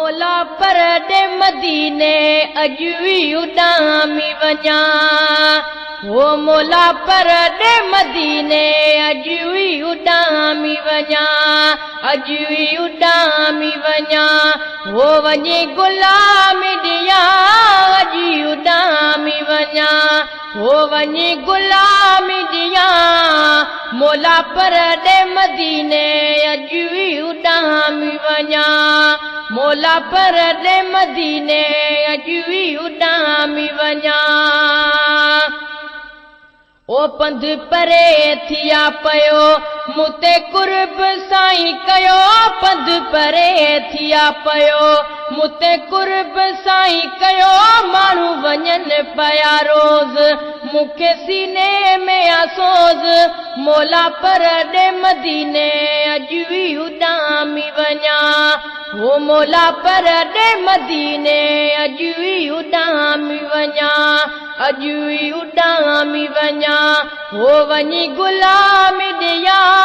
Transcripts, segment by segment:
مولا پر ڏي مديني اڄ ئي اڏامي وڃان. هو مولا پر ڏي مديني اڄ ئي اڏامي وڃان. اڄ ئي اڏامي وڃان. هو وڃي غلام ڏيان اڄ ئي اڏامي وڃان. هو وڃي غلام ڏيان. مولا پر ڏي مديني اڄ ئي اڏامي وڃان. مولا پر ڏي مديني اڄ ئي اڏامي وڃان. او پنڌ پري ٿيا پيو مون تي قرب سائين ڪيو. پنڌ پري ٿيا پيو مون تي قرب سائين ڪيو. ماڻهو وڃن پيا روز مون کي سيني ۾ آ سوز. مولا پر ڏي مديني اڄ ئي اڏامي وڃان. هو مولا پر ڏي مديني اڄ ئي اڏامي وڃان. اڄ ئي اڏامي وڃان. هو وڃي غلام ڏيان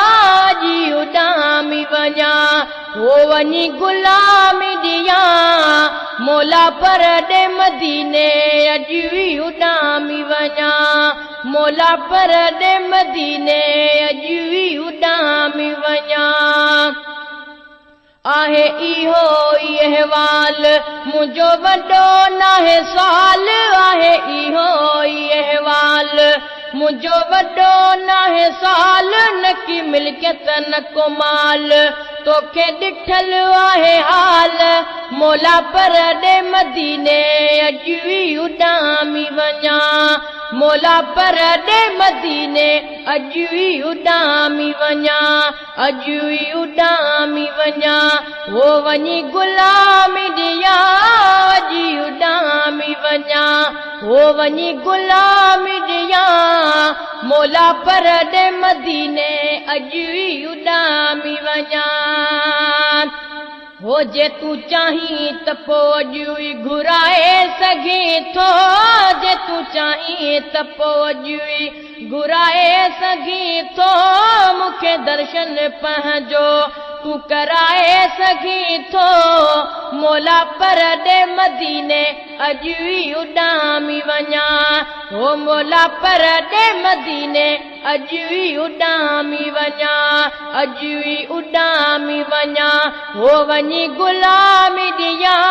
اڄ ئي اڏامي وڃان. هو وڃي غلام ڏيان. مولا پر ڏي مديني اڄ ئي اڏامي وڃان. مولا پر ڏي مديني اڄ ئي اڏامي وڃان. آهي اهو ئي احوال منهنجو وڏو ناهي سوال. آهي اهو ئي احوال منهنجو وڏو ناهي سوال. نه ڪي ملڪيت نه ڪو مال توکي ڏٺل آهي حال. مولا پر ڏي مديني اڄ ئي اڏامي وڃان. مولا پر ڏي مديني اڄ ئي اڏامي وڃان. اڄ ئي اڏامي وڃان. هو وڃي غلام ڏيان اڄ ئي اڏامي وڃان. هو وڃي غلام ڏيان. مولا پر ڏي مديني اڄ ئي اڏامي وڃان. هو جي تون چاهين ته پوء اڄ ئي گهرائي سگهين ٿو. جي تون چاهين ته پوء اڄ ئي گهرائي سگهين ٿو. مون کي درشن پنهنجو تون ڪرائي سگهين ٿو. مولا پر ڏي مديني اڄ ئي اڏامي وڃان. هو مولا پر ڏي مديني اڄ ئي اڏامي وڃان. اڄ ئي اڏامي وڃان. هو وڃي غلام ڏيان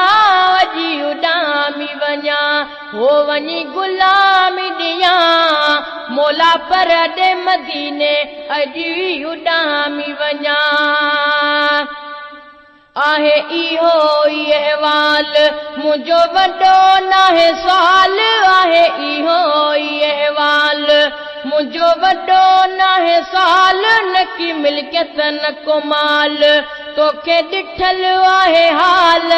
اڄ ئي اڏامي وڃان. هو وڃي غلام ڏيان. مولا پر ڏي مديني اڄ ئي اڏامي وڃان. آهي اهو ئي احوال منهنجو وڏو ناهي سوال. آهي اهو ئي احوال منهنجو وڏو ناهي سوال. نه ڪي ملڪيت نه ڪو مال توکي ڏٺل آهي حال.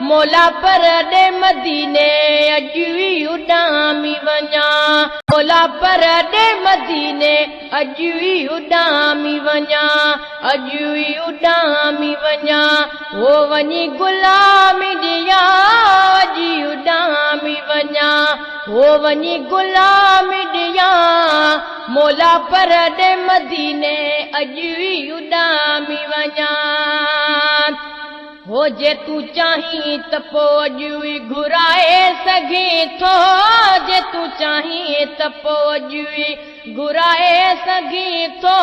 مولا پر ڏي مديني اڄ ئي اڏامي وڃان. مولا پر ڏي مديني اڄ ئي اڏامي وڃان. اڄ ئي اڏامي وڃان. هو وڃي غلام ڏيان اڄ ئي اڏامي وڃان. هو وڃي غلام ڏيان. مولا پر ڏي مديني اڄ ئي اڏامي وڃان. هو جي تون چاهين ته پوء اڄ ئي گهرائي سگهين ٿو. جي تون چاهين ته پوء اڄ ئي گهرائي سگهين ٿو.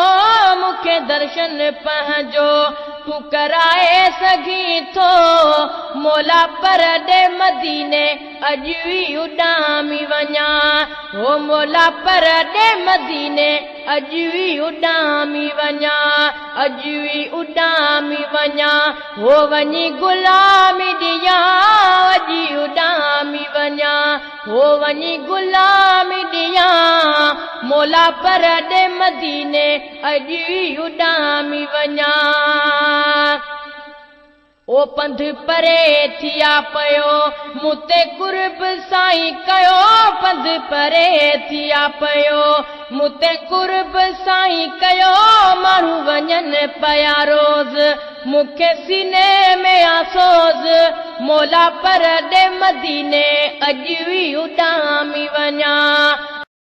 مون کي درشن پنهنجو تون ڪرائي سگهين ٿو. مولا پر ڏي مديني اڄ ئي اڏامي وڃان. هو مولا پر ڏي مديني اڄ ئي اڏامي وڃان. اڄ ئي اڏامي وڃان. هو وڃي غلام ڏيان اڄ ئي اڏامي وڃان. هو وڃي غلام ڏيان. مولا پر ڏي مديني اڄ ئي اڏامي وڃان. او پنڌ پري ٿيا پيو مون تي قرب سائين ڪيو. پنڌ پري ٿيا پيو مون تي قرب سائين ڪيو. ماڻهو وڃن پيا روز مون کي سيني ۾ آ سوز. مولا پر ڏي مديني اڄ ئي اڏامي وڃان.